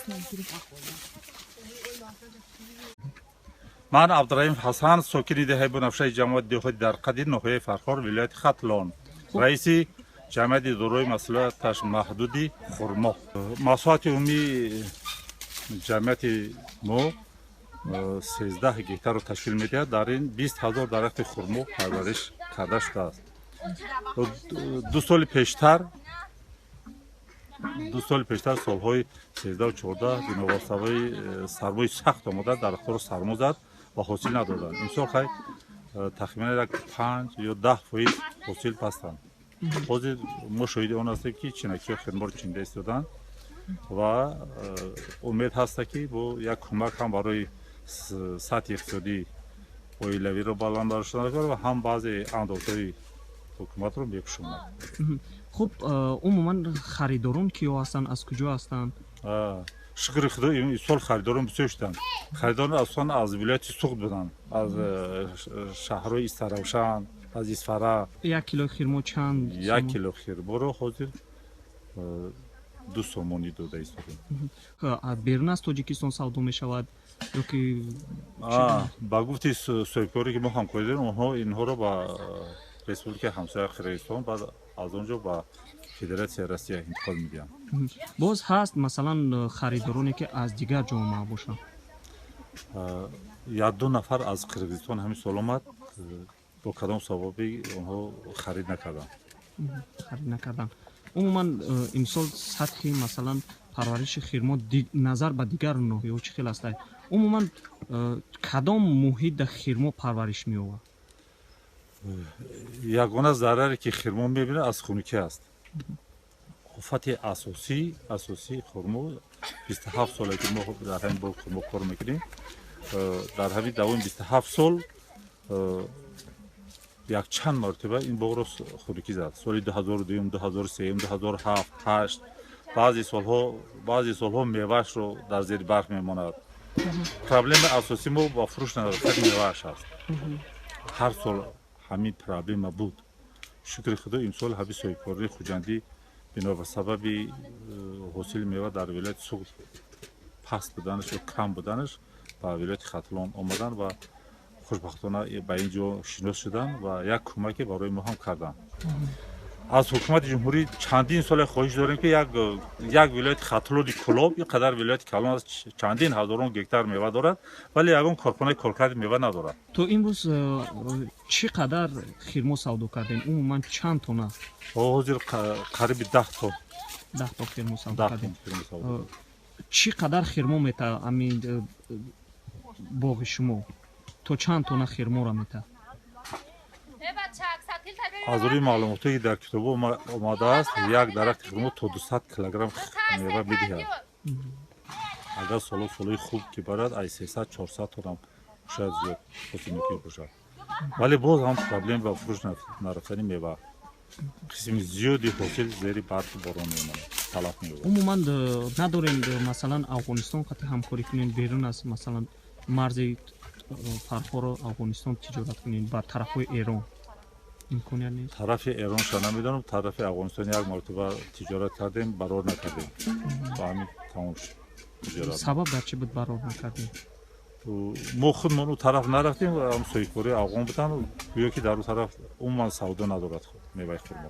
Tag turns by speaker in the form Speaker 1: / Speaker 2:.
Speaker 1: Акс нагирифт.
Speaker 2: Ман Абдураҳим Ҳасан, сокини деҳаи Бунафшаи ҷамоати деҳоти Дарқади ноҳияи Фархор, вилояти Хатлон, раиси ҷамъияти дорои масъулияташ маҳдуди «Хурмо». Масоҳати умумии ҷамъияти мо 13 гектарро ташкил медиҳад. Дар ин 20 000 дарахти хурмо парвариш карда шудааст. 2 соли пештар, солҳои 13-у 14, бинобар сабаби сармои сахт омода, дарахтҳоро сармо зад ва ҳосил надоданд. Имсол хай тахминан як 5 ё 10% ҳосил пастанд. Ҳозир мо шоҳиди он ҳастем, ки чинакиҳо хирморо чинда истоданд ва умед ҳаста, ки бо як кӯмак ҳам барои сатҳи иқтисодии оилавиро баланд бардоштан ва ҳам баъзе андозҳои ҳукуматро мепӯшонад.
Speaker 3: Хуб, умуман харидорон киё ҳастанд, аз куҷо ҳастанд?
Speaker 2: Шукри Худо, имсол харидорон бисёр шуданд. Харидорон асосан аз вилояти Суғд буданд, аз шаҳрҳои Истаравшан, аз Исфара.
Speaker 3: 1 кило хирмо чанд?
Speaker 2: 1 кило хирморо ҳозир 2 сомонӣ дода истодем.
Speaker 3: Берун аз Тоҷикистон савдо мешавад ё ки?
Speaker 2: Ба гуфти соҳибкоре, ки мо ҳамкорӣ дорем, онҳо инҳоро ба республикаи ҳамсоя Қирғизистон, баъд аз он ҷо ба Федератсияи Россия интиқол медиҳанд.
Speaker 3: Боз ҳаст, масалан, харидороне, ки аз дигар ҷо омада бошанд?
Speaker 2: Як ду нафар аз Қирғизистон ҳамин сол омад. Бо кадом сабаби онҳо харид накарданд.
Speaker 3: Харид накарданд. Умуман, имсол сатҳи, масалан, парвариши хирмо назар ба дигар ноҳияҳо чӣ хел аст? Умуман, кадом муҳит дар хирмо парвариш меёбад?
Speaker 2: Ягона зараре, ки хирмо мебинад, аз хунукӣ аст. Офати асосии хурмо, 27 соле, ки мо дар ҳамин боғ хурмо кор мекунем, дар ҳамин давоми 27 сол якчанд маротиба ин боғро хунукӣ зад: соли 2002-юм, 2003-юм, 2007, ҳашт. Баъзе солҳо меваашро дар зери барф мемонад. Проблемаи асосии мо ба фурӯш нарафтани мевааш аст. Ҳар сол ҳамин проблема буд. Шукри Худо, имсол ҳаби соҳибкорони хуҷандӣ бино ба сабаби ҳосили мева дар вилояти Суғд паст буданаш ё кам буданаш ба вилояти Хатлон омаданд ва хушбахтона ба ин ҷо шинос шуданд ва як кӯмаке барои мо ҳам карданд. Аз ҳукумати ҷумҳурӣ чандин соле хоҳиш дорем, ки як вилояти Хатлони Кӯлоб ин қадар вилояти калон аст, чандин ҳазорон гектар мева дорад, вале ягон корхонаи коркарди мева надорад.
Speaker 3: То имрӯз чӣ қадар хирмо савдо кардем, умуман чанд тона?
Speaker 2: Ҳозир қариби 10 тон.
Speaker 3: 10 тон хирмо савдо кардем.
Speaker 2: Чӣ
Speaker 3: қадар хирмо мета ҳамин боғи шумо? То чанд тона хирморо мета?
Speaker 2: Аз рӯи маълумотое, ки дар китобҳо омадааст, як дарахти хурмо то 200 килограмм мева медиҳад. Агар соло солои хуб ки барад, ай 300-400 тонам шояд зиёд ҳосилнокӣ бошад. Вале боз ҳам проблем ба фурӯш нарафтани мева. Қисми зиёди ҳосил зери барфу борон мемонад, талаф меёбад.
Speaker 3: Умуман, надорем, масалан, Афғонистон қати ҳамкорӣ кунем, берун аз, масалан, марзи Фархоро Афғонистон тиҷорат кунем, ба тарафҳои Эрон имконият нест?
Speaker 2: Тарафи Эронша намедонам. Тарафи Афғонистон як маротиба тиҷорат кардем, барор накардем ба ҳамин тамом шуд тиҷорат.
Speaker 3: Сабаб дар чӣ буд, барор накардем?
Speaker 2: Мо худмон у тараф нарафтем, ҳам соҳибкори афғон буданд. Гӯё ки дар у тараф умуман савдо надорад меваи хурмо.